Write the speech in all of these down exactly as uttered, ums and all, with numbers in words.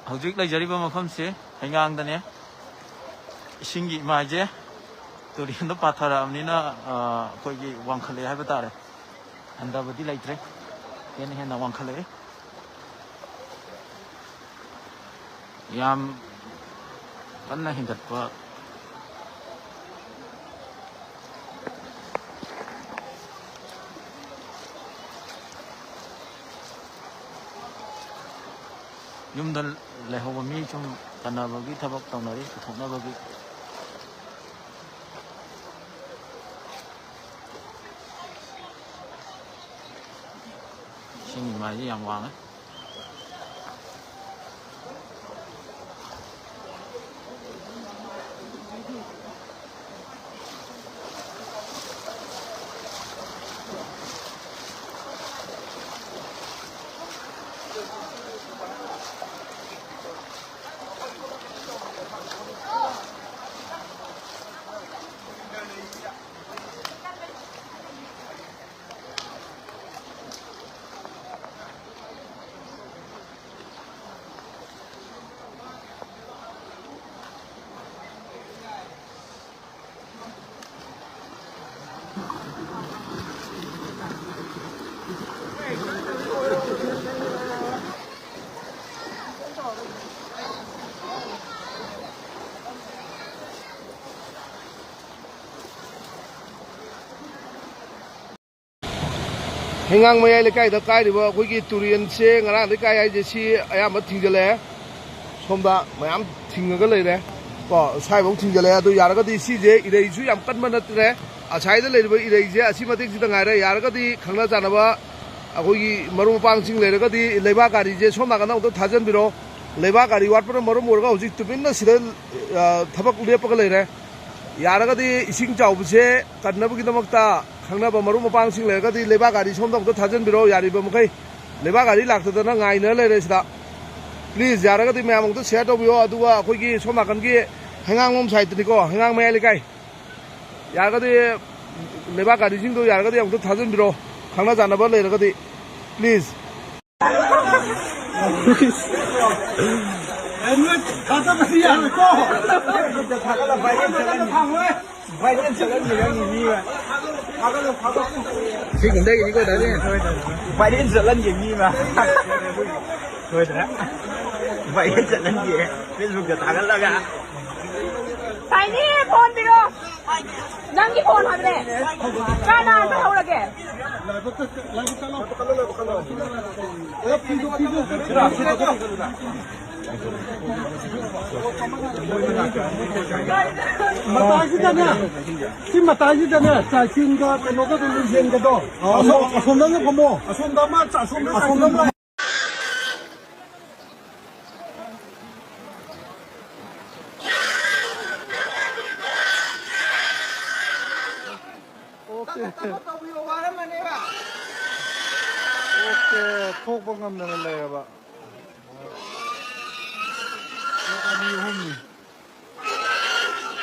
ꯍꯧꯖꯤꯛ ꯂꯩꯖꯔꯤꯕ ꯃꯐꯝꯁꯦ ꯍꯩꯉꯥꯡꯗꯅꯦ꯫ ꯏꯁꯤꯡꯒꯤ ꯏꯃꯥꯏꯁꯦ ꯇꯨꯔꯦꯟꯗ ꯄꯥꯊꯔꯛꯑꯕꯅꯤꯅ, ꯑ, ꯑꯩꯈꯣꯏꯒꯤ ꯋꯥꯡꯈꯠꯂꯛꯑꯦ ꯍꯥꯏꯕ ꯇꯥꯔꯦ꯫ ꯍꯟꯊꯕꯗꯤ ꯂꯩꯇ꯭ꯔꯦ, ꯍꯦꯟꯅ ꯍꯦꯟꯅ ꯋꯥꯡꯈꯠꯂꯛꯑꯦ꯫ ꯌꯥꯝ ꯀꯟꯅ ꯍꯦꯟꯒꯠꯄ ꯌꯨꯝꯗ ꯂꯩꯍꯧꯕ ꯃꯤ ꯁꯨꯝ ꯀꯟꯅꯕꯒꯤ ꯊꯕꯛ ꯇꯧꯅꯔꯤ, ꯄꯨꯊꯣꯛꯅꯕꯒꯤ꯫ ꯏꯁꯤꯡ ꯃꯥꯏꯁꯤ ꯌꯥꯝ ꯋꯥꯡꯉꯦ꯫ ꯍꯩꯉꯥꯡ ꯃꯌꯥꯏ ꯂꯩꯀꯥꯏꯗ ꯀꯥꯏꯔꯤꯕ ꯑꯩꯈꯣꯏꯒꯤ ꯇꯨꯔꯦꯟꯁꯦ ꯉꯔꯥꯡꯗꯒꯤ ꯀꯥꯏ ꯍꯥꯏꯁꯦ ꯁꯤ ꯑꯌꯥꯝꯕ ꯊꯤꯡꯖꯤꯜꯂꯛꯑꯦ꯫ ꯁꯣꯝꯗ ꯃꯌꯥꯝ ꯊꯤꯡꯉꯒ ꯂꯩꯔꯦ꯫ ꯀꯣ, ꯁ꯭ꯋꯥꯏꯐꯥꯎ ꯊꯤꯡꯖꯤꯜꯂꯛꯑꯦ꯫ ꯑꯗꯨ ꯌꯥꯔꯒꯗꯤ ꯁꯤꯁꯦ ꯏꯔꯩꯁꯨ ꯌꯥꯝ ꯀꯟꯕ ꯅꯠꯇ꯭ꯔꯦ꯫ ꯑꯁꯥꯏꯗ ꯂꯩꯔꯤꯕ ꯏꯔꯩꯁꯦ ꯑꯁꯤ ꯃꯇꯤꯛꯁꯤꯗ ꯉꯥꯏꯔꯦ꯫ ꯌꯥꯔꯒꯗꯤ ꯈꯪꯅ ꯆꯥꯟꯅꯕ ꯑꯩꯈꯣꯏꯒꯤ ꯃꯔꯨꯞ ꯃꯄꯥꯡꯁꯤꯡ ꯂꯩꯔꯒꯗꯤ ꯂꯩꯕꯥꯛ ꯒꯥꯔꯤꯁꯦ ꯁꯣꯝ ꯅꯥꯀꯟꯗ ꯑꯃꯨꯛꯇ ꯊꯥꯖꯤꯟꯕꯤꯔꯣ꯫ ꯂꯩꯕꯥꯛ ꯒꯥꯔꯤ ꯋꯥꯠꯄꯅ ꯃꯔꯝ ꯑꯣꯏꯔꯒ ꯍꯧꯖꯤꯛ ꯇꯨꯃꯤꯟꯅ ꯁꯤꯗ, ꯑ, ꯊꯕꯛ ꯂꯦꯞꯄꯒ ꯂꯩꯔꯦ꯫ ꯌꯥꯔꯒꯗꯤ ꯏꯁꯤꯡ ꯆꯥꯎꯕꯁꯦ ꯀꯟꯅꯕꯒꯤꯗꯃꯛꯇ ꯈꯪꯅꯕ ꯃꯔꯨꯞ ꯃꯄꯥꯡꯁꯤꯡ ꯂꯩꯔꯒꯗꯤ ꯂꯩꯕꯥꯛ ꯒꯥꯔꯤ ꯁꯣꯝꯗ ꯑꯃꯨꯛꯇ ꯊꯥꯖꯤꯟꯕꯤꯔꯣ, ꯌꯥꯔꯤꯕ ꯃꯈꯩ꯫ ꯂꯩꯕꯥꯛ ꯒꯥꯔꯤ ꯂꯥꯛꯇꯗꯅ ꯉꯥꯏꯅ ꯂꯩꯔꯦ ꯁꯤꯗ꯫ Please, ꯌꯥꯔꯒꯗꯤ ꯃꯌꯥꯝ ꯑꯃꯨꯛꯇ share ꯇꯧꯕꯤꯌꯣ꯫ ꯑꯗꯨꯒ ꯑꯩꯈꯣꯏꯒꯤ ꯁꯣꯝ ꯅꯥꯀꯟꯒꯤ ꯍꯩꯉꯥꯡꯂꯣꯝ sideꯇꯅꯤꯀꯣ, ꯍꯩꯉꯥꯡ ꯃꯌꯥꯏ ꯂꯩꯀꯥꯏ꯫ ꯌꯥꯔꯒꯗꯤ ꯂꯩꯕꯥꯛ ꯒꯥꯔꯤꯁꯤꯡꯗꯣ ꯌꯥꯔꯒꯗꯤ ꯑꯃꯨꯛꯇ ꯊꯥꯖꯤꯟꯕꯤꯔꯣ, ꯈꯪꯅ ꯆꯥꯟꯅꯕ ꯂꯩꯔꯒꯗꯤ, please꯫ ꯑꯦ, ꯅꯣꯏ ꯊꯥꯖꯕꯗꯤ ꯌꯥꯔꯣꯏꯀꯣ꯫ ꯊꯥꯒꯠꯂ viral ꯆꯠꯍꯟꯒꯦ꯫ ꯊꯥꯡꯉꯣꯏ꯫ Viral ꯆꯠꯍꯟꯒꯦ ꯅꯪꯒꯤ ꯃꯤ ꯑꯃ꯫ ꯊꯥꯒꯠꯂꯣ, ꯊꯥꯒꯠꯂꯣ꯫ ꯁꯤ ꯀꯨꯝꯊꯈꯤꯅꯤꯀꯣ, ꯗꯥ ꯖꯦꯟ꯫ Viral ꯆꯠꯍꯟꯒꯦ ꯃꯤ ꯑꯃ꯫ ꯁꯣꯏꯗ꯭ꯔꯦ꯫ Viral ꯆꯠꯍꯟꯒꯦ꯫ Facebook ꯇ ꯊꯥꯒꯠꯂꯒ꯫ ꯁꯥꯏꯅꯤ, ꯐꯣꯟ ꯄꯤꯔꯣ꯫ ꯅꯪꯒꯤ ꯐꯣꯟ ꯍꯥꯏꯕꯅꯦ꯫ ꯀꯅꯥ ꯇꯧꯍꯧꯔꯒꯦ? ꯃꯇꯥꯏꯁꯤꯗꯅꯦ, ꯁꯤ ꯃꯇꯥꯏꯁꯤꯗꯅꯦ, ꯆꯥꯏꯁꯤꯟꯒ ꯀꯩꯅꯣꯒ ꯑꯗꯨꯝ ꯌꯦꯡꯒꯗꯣ꯫ ꯑꯁꯣꯝ-, ꯑꯁꯣꯝꯗ ꯑꯃ ꯐꯝꯃꯣ꯫ ꯑꯁꯣꯝꯗ ꯑꯃ, ꯑꯁꯣꯝꯗ ꯑꯁꯣꯝꯗ ꯑꯃ꯫ ꯑꯣꯀꯦ꯫ ꯑꯣꯀꯦ, ꯊꯣꯛꯄ ꯉꯝꯗꯅ ꯂꯩꯔꯕ꯫ ꯑꯅꯤ ꯑꯍꯨꯝꯅꯤ꯫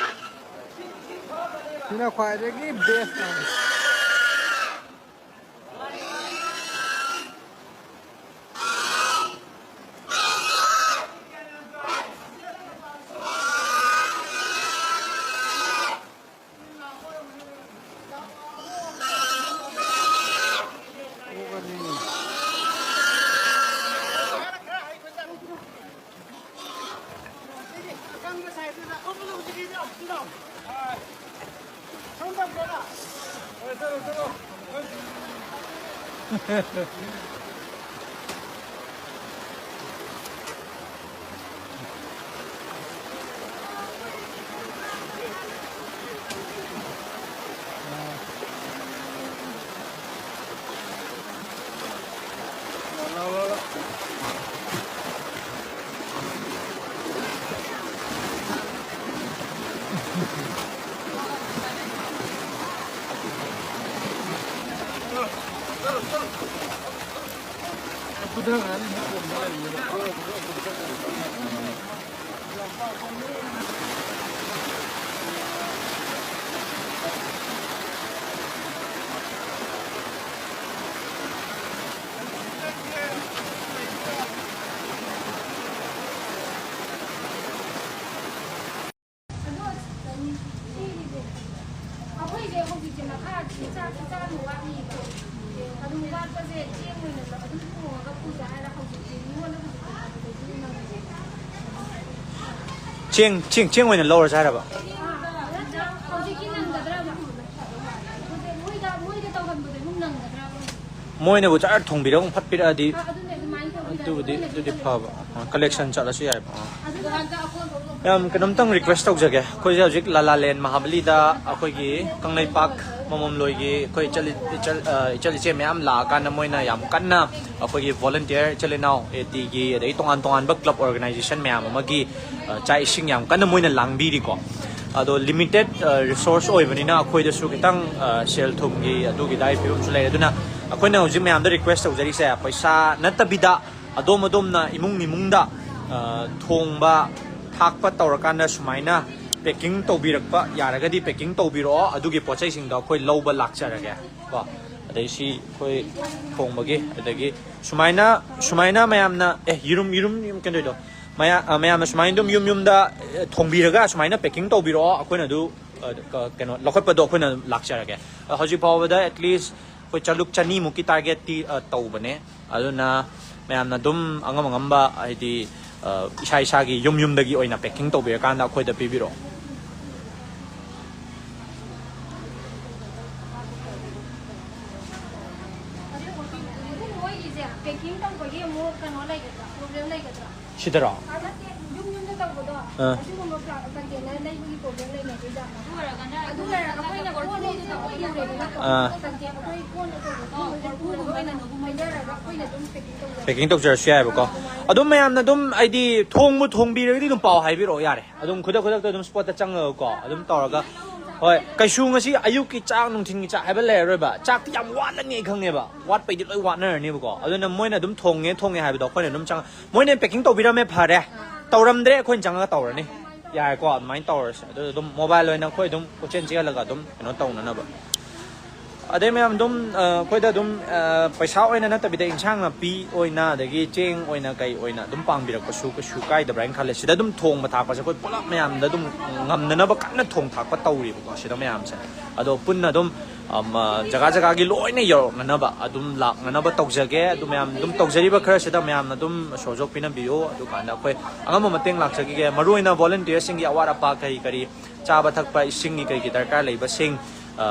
ꯁꯤꯅ ꯈ꯭ꯋꯥꯏꯗꯒꯤ best ꯇꯥꯔꯦ꯫ ꯆꯥꯛ ꯆꯥꯕ ꯋꯥꯠꯂꯤꯕ꯫ ꯑꯗꯨꯝ ꯋꯥꯠꯄꯁꯦ ꯆꯦꯡ ꯑꯣꯏꯅ ꯑꯗꯨꯝ ꯊꯣꯡꯉꯒ ꯄꯨꯖ ꯍꯥꯏꯔ ꯍꯧꯖꯤꯛꯇꯤ ꯃꯤꯉꯣꯟꯗ ꯍꯧꯖꯤꯛꯇꯤ ꯍꯥꯏꯕꯗꯒꯤ ꯅꯪꯉꯦ꯫ ꯆꯦꯡ ꯆꯦꯡ ꯆꯦꯡ ꯑꯣꯏꯅ ꯂꯧꯔꯁꯦ ꯍꯥꯏꯔꯕ? ꯑꯥ, ꯅꯠꯇ꯭ꯔꯥ ꯍꯧꯖꯤꯛꯀꯤ ꯅꯪꯒꯗ꯭ꯔꯕ? ꯍꯧꯖꯤꯛ ꯃꯣꯏꯗ ꯃꯣꯏꯗ ꯇꯧꯍꯟꯕꯗꯣ ꯑꯗꯨꯝ ꯅꯪꯒꯗ꯭ꯔꯕ? ꯃꯣꯏꯅꯕꯨ ꯆꯥꯔ ꯊꯣꯡꯕꯤꯔꯒ ꯑꯃꯨꯛ ꯐꯠꯄꯤꯔꯛꯑꯗꯤ ꯑꯥ, ꯑꯗꯨꯅꯦ ꯑꯗꯨꯃꯥꯏꯅ ꯇꯧꯕꯤꯔꯛꯑꯗꯤ ꯑꯗꯨꯕꯨꯗꯤ ꯑꯩꯈꯣꯏꯅ ꯑꯗꯨꯗꯤ ꯐꯕ꯫ ꯑꯥ, ꯀꯂꯦꯛꯁꯟ ꯆꯠꯂꯁꯨ ꯌꯥꯏꯕ꯫ ꯑꯥ꯫ ꯑꯗꯨꯗ ꯃꯌꯥꯝ ꯀꯩꯅꯣꯝꯇꯪ ꯔꯤꯀ꯭ꯋꯦꯁ ꯇꯧꯖꯒꯦ꯫ ꯑꯩꯈꯣꯏꯁꯦ ꯍꯧꯖꯤꯛ ꯂꯥꯂꯥ ꯂꯦꯟ ꯃꯍꯥꯕꯂꯤꯗ ꯑꯩꯈꯣꯏꯒꯤ ꯀꯪꯂꯩꯄꯥꯛ ꯃꯃꯝꯂꯣꯏꯒꯤ ꯑꯩꯈꯣꯏ ꯏꯆꯜ ꯏꯆꯜ ꯑ, ꯏꯆꯜ ꯏꯆꯦ ꯃꯌꯥꯝ ꯂꯥꯛꯑꯀꯥꯟꯗ ꯃꯣꯏꯅ ꯌꯥꯝ ꯀꯟꯅ ꯑꯩꯈꯣꯏꯒꯤ ꯚꯣꯂꯟꯇꯤꯌꯔ ꯏꯆꯤꯜ ꯏꯅꯥꯎ ꯑꯦ ꯇꯤꯒꯤ ꯑꯗꯒꯤ ꯇꯣꯉꯥꯟ ꯇꯣꯉꯥꯟꯕ ꯀ꯭ꯂꯕ ꯑꯣꯔꯒꯅꯥꯏꯖꯦꯁꯟ ꯃꯌꯥꯝ ꯑꯃꯒꯤ ꯑ, ꯆꯥꯛ ꯏꯁꯤꯡ ꯌꯥꯝ ꯀꯟꯅ ꯃꯣꯏꯅ ꯂꯥꯡꯕꯤꯔꯤꯀꯣ꯫ ꯑꯗꯣ ꯂꯤꯃꯤꯇꯦꯠ ꯔꯤꯁꯣꯔꯁ ꯑꯣꯏꯕꯅꯤꯅ ꯑꯩꯈꯣꯏꯗꯁꯨ ꯈꯤꯇꯪ ꯑ, ꯁꯦꯜ ꯊꯨꯝꯒꯤ ꯑꯗꯨꯒꯤ ꯑꯗꯥꯒꯤ ꯐꯤꯕꯝꯁꯨ ꯂꯩ꯫ ꯑꯗꯨꯅ ꯑꯩꯈꯣꯏꯅ ꯍꯧꯖꯤꯛ ꯃꯌꯥꯝꯗ ꯔꯤꯀ꯭ꯋꯦꯁ ꯇꯧꯖꯔꯤꯁꯦ ꯄꯩꯁꯥ ꯅꯠꯇꯕꯤꯗ ꯑꯗꯣꯝ ꯑꯗꯣꯝꯅ ꯏꯃꯨꯡ ꯏꯃꯨꯡꯗ ꯑ, ꯊꯣꯡꯕ ꯊꯥꯛꯄ ꯇꯧꯔꯀꯥꯟꯗ ꯁꯨꯃꯥꯏꯅ ꯄꯦꯀꯤꯡ ꯇꯧꯕꯤꯔꯛꯄ ꯌꯥꯔꯒꯗꯤ ꯄꯦꯀꯤꯡ ꯇꯧꯕꯤꯔꯛꯑꯣ꯫ ꯑꯗꯨꯒꯤ ꯄꯣꯠ ꯆꯩꯁꯤꯡꯗꯣ ꯑꯩꯈꯣꯏ ꯂꯧꯕ ꯂꯥꯛꯆꯔꯒꯦ ꯀꯣ꯫ ꯑꯗꯩ ꯁꯤ ꯑꯩꯈꯣꯏ ꯊꯣꯡꯕꯒꯤ ꯑꯗꯒꯤ ꯁꯨꯃꯥꯏꯅ ꯁꯨꯃꯥꯏꯅ ꯃꯌꯥꯝꯅ ꯑꯦ ꯌꯦꯔꯨꯝ ꯌꯦꯔꯨꯝ ꯌꯦꯔꯨꯝ ꯀꯩꯅꯣꯗꯣ ꯃꯌꯥ-, ꯑ, ꯃꯌꯥꯝꯅ ꯁꯨꯃꯥꯏꯅ ꯑꯗꯨꯝ ꯌꯨꯝ ꯌꯨꯝꯗ ꯑ, ꯊꯣꯡꯕꯤꯔꯒ ꯁꯨꯃꯥꯏꯅ ꯄꯦꯀꯤꯡ ꯇꯧꯕꯤꯔꯛꯑꯣ꯫ ꯑꯩꯈꯣꯏꯅ ꯑꯗꯨ ꯑ, ꯀ-, ꯀꯩꯅꯣ ꯂꯧꯈꯠꯄꯗꯣ ꯑꯩꯈꯣꯏꯅ ꯑꯗꯨꯝ ꯂꯥꯛꯆꯔꯒꯦ꯫ ꯑ, ꯍꯧꯖꯤꯛ ꯐꯥꯎꯕꯗ ꯑꯦꯠꯂꯤꯁ ꯑꯩꯈꯣꯏ ꯆꯥꯂꯨꯛ ꯆꯅꯤꯃꯨꯛꯀꯤ ꯇꯥꯔꯒꯦꯠꯇꯤ ꯑ, ꯇꯧꯕꯅꯦ꯫ ꯑꯗꯨꯅ ꯃꯌꯥꯝꯅ ꯑꯗꯨꯝ ꯑꯉꯝ ꯑꯉꯝꯕ ꯍꯥꯏꯗꯤ ꯑ, ꯏꯁꯥ ꯏꯁꯥꯒꯤ ꯌꯨꯝ ꯌꯨꯝꯗꯒꯤ ꯑꯣꯏꯅ ꯄꯦꯀꯤꯡ ꯇꯧꯕꯤꯔꯀꯥꯟꯗ ꯑꯩꯈꯣꯏꯗ ꯄꯤꯕꯤꯔꯛꯑꯣ꯫ ꯑꯗꯨ ꯃꯣꯏꯒꯤꯁꯦ ꯄꯦꯀꯤꯡ ꯇꯧꯕꯒꯤ ꯑꯃꯨꯛ ꯀꯩꯅꯣ ꯂꯩꯒꯗ꯭ꯔꯥ, ꯄ꯭ꯔꯣꯕ꯭ꯂꯦꯝ ꯂꯩꯒꯗ꯭ꯔꯥ? ꯁꯤꯗꯔꯣ? ꯑꯥ, ꯅꯠꯇꯦ, ꯌꯨꯝ ꯌꯨꯝꯗ ꯇꯧꯕꯗꯣ, ꯑꯥ꯫ ꯑꯗꯨꯒꯨꯝꯕ ꯄ꯭ꯂꯥ-, ꯀꯟꯇꯦꯅꯔ ꯂꯩꯕꯒꯤ ꯄ꯭ꯔꯣꯕ꯭ꯂꯦꯝ ꯂꯩꯅꯗꯣꯏꯖꯥꯠꯂꯣ? ꯑꯗꯨ ꯑꯣꯏꯔꯒꯅ ꯑꯩꯈꯣꯏꯅ ꯄꯣꯠ ꯂꯩꯕꯗꯣ ꯑꯩꯈꯣꯏ ꯌꯧꯔꯦꯗꯅꯀꯣ꯫ ꯑꯥ꯫ ꯀꯟꯇꯦ-, ꯑꯩꯈꯣꯏ ꯀꯣꯟ ꯑꯆꯧꯕꯗꯣ ꯍꯥꯏꯖꯔꯒ ꯑꯩꯈꯣꯏꯅ ꯑꯗꯨꯝ ꯄꯦꯀꯤꯡ ꯇꯧꯖꯔꯁꯨ ꯄꯦꯀꯤꯡ ꯇꯧꯖꯔꯁꯨ ꯌꯥꯏꯕꯀꯣ꯫ ꯑꯗꯨꯝ ꯃꯌꯥꯝꯅ ꯑꯗꯨꯝ ꯍꯥꯏꯗꯤ ꯊꯣꯡꯕꯨ ꯊꯣꯡꯕꯤꯔꯒꯗꯤ ꯑꯗꯨꯝ ꯄꯥꯎ ꯍꯥꯏꯕꯤꯔꯛꯑꯣ ꯌꯥꯔꯦ꯫ ꯑꯗꯨꯝ ꯈꯨꯗꯛ ꯈꯨꯗꯛꯇ ꯑꯗꯨꯝ ꯁ꯭ꯄꯣꯠꯇ ꯆꯪꯉꯒꯀꯣ ꯑꯗꯨꯝ ꯇꯧꯔꯒ꯫ ꯍꯣꯏ, ꯀꯩꯁꯨ ꯉꯁꯤ ꯑꯌꯨꯛꯀꯤ ꯆꯥꯛ ꯅꯨꯡꯊꯤꯟꯒꯤ ꯆꯥꯛ ꯍꯥꯏꯕ ꯂꯩꯔꯔꯣꯏꯕ꯫ ꯆꯥꯛꯇꯤ ꯌꯥꯝ ꯋꯥꯠꯂꯅꯤ ꯑꯩ ꯈꯪꯉꯦꯕ꯫ ꯋꯥꯠꯄꯩꯗꯤ ꯂꯣꯏ ꯋꯥꯠꯅꯔꯅꯦꯕꯀꯣ꯫ ꯑꯗꯨꯅ ꯃꯣꯏꯅ ꯑꯗꯨꯝ ꯊꯣꯡꯉꯦ ꯊꯣꯡꯉꯦ ꯍꯥꯏꯕꯗꯣ ꯑꯩꯈꯣꯏꯅ ꯑꯗꯨꯝ ꯆꯪꯉ-, ꯃꯣꯏꯅ ꯄꯦꯀꯤꯡ ꯇꯧꯕꯤꯔꯝꯃꯦ ꯐꯔꯦ, ꯇꯧꯔꯝꯗ꯭ꯔꯦ ꯑꯩꯈꯣꯏꯅ ꯆꯪꯉꯒ ꯇꯧꯔꯅꯤ꯫ ꯌꯥꯔꯦꯀꯣ, ꯑꯗꯨꯃꯥꯏꯅ ꯇꯧꯔꯁꯦ꯫ ꯑꯗꯨ ꯑꯗꯨꯝ ꯃꯣꯕꯥꯏꯜ ꯑꯣꯏꯅ ꯑꯩꯈꯣꯏ ꯑꯗꯨꯝ ꯀꯣꯏꯆꯦꯟ ꯆꯦꯜꯂꯒ ꯑꯗꯨꯝ ꯀꯩꯅꯣ ꯇꯧꯅꯅꯕ꯫ ꯑꯗꯩ ꯃꯌꯥꯝ ꯑꯗꯨꯝ ꯑ, ꯑꯩꯈꯣꯏꯗ ꯑꯗꯨꯝ ꯑ, ꯄꯩꯁꯥ ꯑꯣꯏꯅ ꯅꯠꯇꯕꯤꯗ ꯏꯟꯁꯥꯡ ꯅꯥꯄꯤ ꯑꯣꯏꯅ ꯑꯗꯒꯤ ꯆꯦꯡ ꯑꯣꯏꯅ ꯀꯩ ꯑꯣꯏꯅ ꯑꯗꯨꯝ ꯄꯥꯡꯕꯤꯔꯛꯄꯁꯨ ꯀꯩꯁꯨ ꯀꯥꯏꯗꯕ꯭ꯔꯥ ꯍꯥꯏꯅ ꯈꯜꯂꯦ꯫ ꯁꯤꯗ ꯑꯗꯨꯝ ꯊꯣꯡꯕ ꯊꯥꯛꯄꯁꯦ ꯑꯩꯈꯣꯏ ꯄꯨꯂꯞ ꯃꯌꯥꯝꯗ ꯑꯗꯨꯝ ꯉꯝꯅꯅꯕ ꯀꯟꯅ ꯊꯣꯡ ꯊꯥꯛꯄ ꯇꯧꯔꯤꯕꯀꯣ ꯁꯤꯗ ꯃꯌꯥꯝꯁꯦ꯫ ꯑꯗꯣ ꯄꯨꯟꯅ ꯑꯗꯨꯝ ꯑꯃ, ꯖꯒꯥ ꯖꯒꯥꯒꯤ ꯂꯣꯏꯅ ꯌꯧꯔꯛꯅꯅꯕ ꯑꯗꯨꯝ ꯂꯥꯛꯅꯅꯕ ꯇꯧꯖꯒꯦ꯫ ꯑꯗꯨ ꯃꯌꯥꯝ ꯑꯗꯨꯝ ꯇꯧꯖꯔꯤꯕ ꯈꯔꯁꯤꯗ ꯃꯌꯥꯝꯅ ꯑꯗꯨꯝ ꯁꯣꯖꯣꯛ ꯄꯤꯅꯕꯤꯌꯨ꯫ ꯑꯗꯨꯀꯥꯟꯗ ꯑꯩꯈꯣꯏ ꯑꯉꯝꯕ ꯃꯇꯦꯡ ꯂꯥꯛꯆꯈꯤꯒꯦ꯫ ꯃꯔꯨꯑꯣꯏꯅ volunteerꯁꯤꯡꯒꯤ ꯑꯋꯥꯠ ꯑꯄꯥ ꯀꯔꯤ ꯀꯔꯤ, ꯆꯥꯕ ꯊꯛꯄ, ꯏꯁꯤꯡꯒꯤ ꯀꯩꯒꯤ ꯗꯔꯀꯥꯔ ꯂꯩꯕꯁꯤꯡ, ꯑ,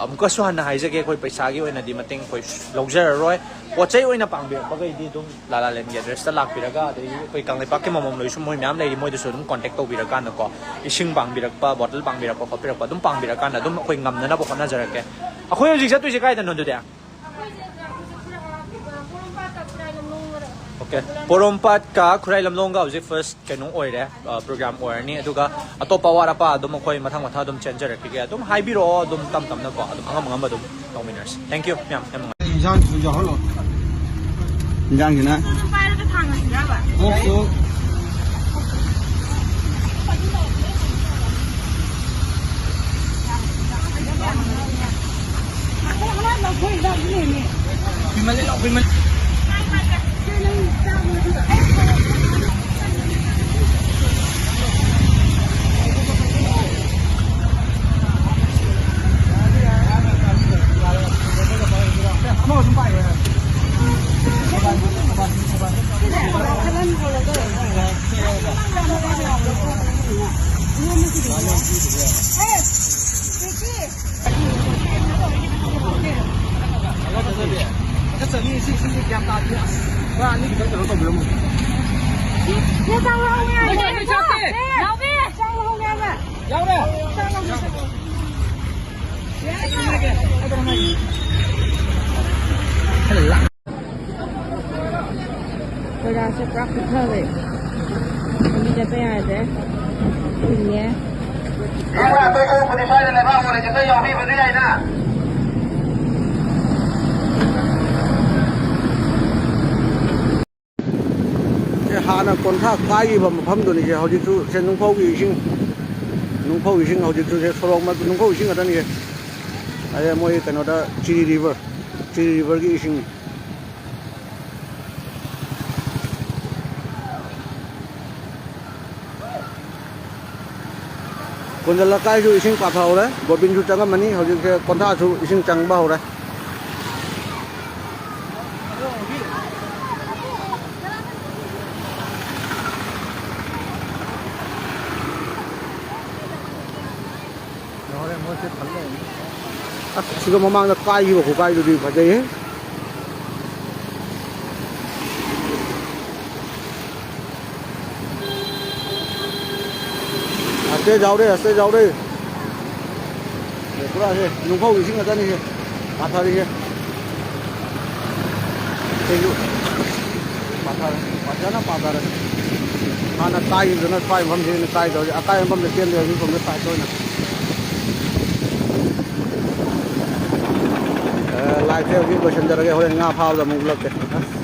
ꯑꯃꯨꯛꯀꯁꯨ ꯍꯟꯅ ꯍꯥꯏꯖꯒꯦ, ꯑꯩꯈꯣꯏ ꯄꯩꯁꯥꯒꯤ ꯑꯣꯏꯅꯗꯤ ꯃꯇꯦꯡ ꯑꯩꯈꯣꯏ ꯂꯧꯖꯔꯔꯣꯏ꯫ ꯄꯣꯠ ꯆꯩ ꯑꯣꯏꯅ ꯄꯥꯡꯕꯤꯔꯛꯄꯈꯩꯗꯤ ꯑꯗꯨꯝ ꯂꯥꯂꯥꯂꯦꯟꯒꯤ addressꯇ ꯂꯥꯛꯄꯤꯔꯒ, ꯑꯗꯒꯤ ꯑꯩꯈꯣꯏ ꯀꯪꯂꯩꯄꯥꯛꯀꯤ ꯃꯃꯝ ꯂꯣꯏꯁꯨ ꯃꯣꯏ ꯃꯌꯥꯝ ꯂꯩꯔꯤ, ꯃꯣꯏꯗꯁꯨ ꯑꯗꯨꯝ contact ꯇꯧꯕꯤꯔꯀꯥꯟꯗꯀꯣ, ꯏꯁꯤꯡ ꯄꯥꯡꯕꯤꯔꯛꯄ, bottle ꯄꯥꯡꯕꯤꯔꯛꯄ ꯈꯣꯠꯄꯤꯔꯛꯄ ꯑꯗꯨꯝ ꯄꯥꯡꯕꯤꯔꯀꯥꯟꯗ ꯑꯗꯨꯝ ꯑꯩꯈꯣꯏ ꯉꯝꯅꯅꯕ ꯍꯣꯠꯅꯖꯔꯛꯀꯦ꯫ ꯑꯩꯈꯣꯏ ꯍꯧꯖꯤꯛ ꯆꯠꯇꯣꯏꯁꯦ ꯀꯥꯏꯗꯅꯣ ꯑꯗꯨꯗꯤ? ꯑꯣꯀꯦ, ꯄꯣꯔꯣꯝꯄꯥꯠꯀ ꯈꯨꯔꯥꯏ ꯂꯝꯂꯣꯡꯒ ꯍꯧꯖꯤꯛ first ꯀꯩꯅꯣ ꯑꯣꯏꯔꯦ, ꯑ, program ꯑꯣꯏꯔꯅꯤ꯫ ꯑꯗꯨꯒ ꯑꯇꯣꯞꯄ ꯑꯋꯥꯠ ꯑꯄꯥ ꯑꯗꯨꯝ ꯑꯩꯈꯣꯏ ꯃꯊꯪ ꯃꯊꯪ ꯑꯗꯨꯝ ꯆꯦꯟꯖꯔꯛꯈꯤꯒꯦ꯫ ꯑꯗꯨꯝ ꯍꯥꯏꯕꯤꯔꯛꯑꯣ, ꯑꯗꯨꯝ ꯇꯝ ꯇꯝꯅꯀꯣ ꯑꯗꯨꯝ ꯑꯉꯝ ꯑꯉꯝꯕ ꯑꯗꯨꯝ ꯇꯧꯃꯤꯟꯅꯔꯁꯤ꯫ Thank you ꯃꯌꯥꯝ, ꯌꯥꯝ ꯅꯨꯡꯉꯥꯏ꯫ ꯏꯟꯖꯥꯡꯁꯤꯁꯨ ꯌꯥꯎꯍꯜꯂꯣ꯫ ꯏꯟꯖꯥꯡꯁꯤꯅ ꯄꯥꯏꯔꯒ ꯊꯥꯡꯉꯁꯤꯔꯕ? ꯑꯣꯛꯁꯨ꯫ ꯀꯣꯏꯂꯥꯁꯁꯦ ꯄꯨꯔꯥ ꯀꯨꯠꯊꯈ꯭ꯔꯦ꯫ ꯂꯝꯕꯤ ꯆꯠꯄ ꯌꯥꯗ꯭ꯔꯦ꯫ ꯐꯨꯜꯂꯦ꯫ ꯁꯦ ꯍꯥꯟꯅ ꯀꯣꯟꯊꯥ ꯀꯥꯏꯈꯤꯕ ꯃꯐꯝꯗꯨꯅꯤ꯫ ꯁꯦ ꯍꯧꯖꯤꯛꯁꯨ ꯁꯦ ꯅꯨꯡꯐꯧꯒꯤ ꯏꯁꯤꯡ, ꯅꯨꯡꯐꯧ ꯏꯁꯤꯡ ꯍꯧꯖꯤꯛꯁꯨ ꯁꯦ ꯁꯣꯔꯣꯛ ꯃ-, ꯅꯨꯡꯐꯧ ꯏꯁꯤꯡ ꯉꯥꯛꯇꯅꯤ꯫ ꯁꯦ ꯑꯗꯩ ꯃꯣꯏ ꯀꯩꯅꯣꯗ ꯆꯤꯔꯤ river, ꯆꯤꯔꯤ riverꯒꯤ ꯏꯁꯤꯡ꯫ ꯀꯣꯟꯖꯜ ꯂꯩꯀꯥꯏꯁꯨ ꯏꯁꯤꯡ ꯄꯥꯊꯍꯧꯔꯦ, ꯒꯣꯕꯤꯟꯁꯨ ꯆꯪꯉꯝꯃꯅꯤ, ꯍꯧꯖꯤꯛꯁꯦ ꯀꯣꯟꯊꯥꯁꯨ ꯏꯁꯤꯡ ꯆꯪꯕ ꯍꯧꯔꯦ꯫ ꯑꯁ, ꯁꯤꯒ ꯃꯃꯥꯡꯗ ꯀꯥꯏꯈꯤꯕ ꯈꯨꯀꯥꯏꯗꯨꯗꯤ ꯐꯖꯩꯍꯦ꯫ ꯑꯁꯇꯦ ꯌꯥꯎꯔꯦ, ꯑꯁꯇꯦ ꯌꯥꯎꯔꯦ꯫ ꯑꯦ, ꯄꯨꯔꯥ ꯁꯦ ꯅꯨꯡꯐꯧ ꯏꯁꯤꯡ ꯉꯥꯛꯇꯅꯤ ꯁꯦ ꯄꯥꯊꯔꯤꯁꯦ꯫ ꯁꯤꯁꯨ ꯄꯥꯊꯔꯦ, ꯐꯖꯅ ꯄꯥꯊꯔꯦ꯫ ꯍꯥꯟꯅ ꯀꯥꯏꯈꯤꯕꯗꯨꯅ ꯁ꯭ꯋꯥꯏ ꯃꯐꯝꯁꯤꯗ ꯀꯥꯏꯗꯧꯔꯤ, ꯑꯀꯥꯏ ꯃꯐꯝꯗ ꯆꯦꯟꯗꯦ ꯍꯧꯖꯤꯛ ꯁꯣꯝꯗ ꯁꯥꯏꯠꯇ ꯑꯣꯏꯅ꯫ ꯑꯦ, ꯂꯥꯏꯐꯁꯦ ꯍꯧꯖꯤꯛ ꯂꯣꯏꯁꯤꯟꯖꯔꯒꯦ, ꯍꯣꯔꯦꯟ ꯉꯥ ꯐꯥꯕꯗ ꯑꯃꯨꯛ ꯎꯠꯂꯛꯀꯦ꯫ ꯑꯁ,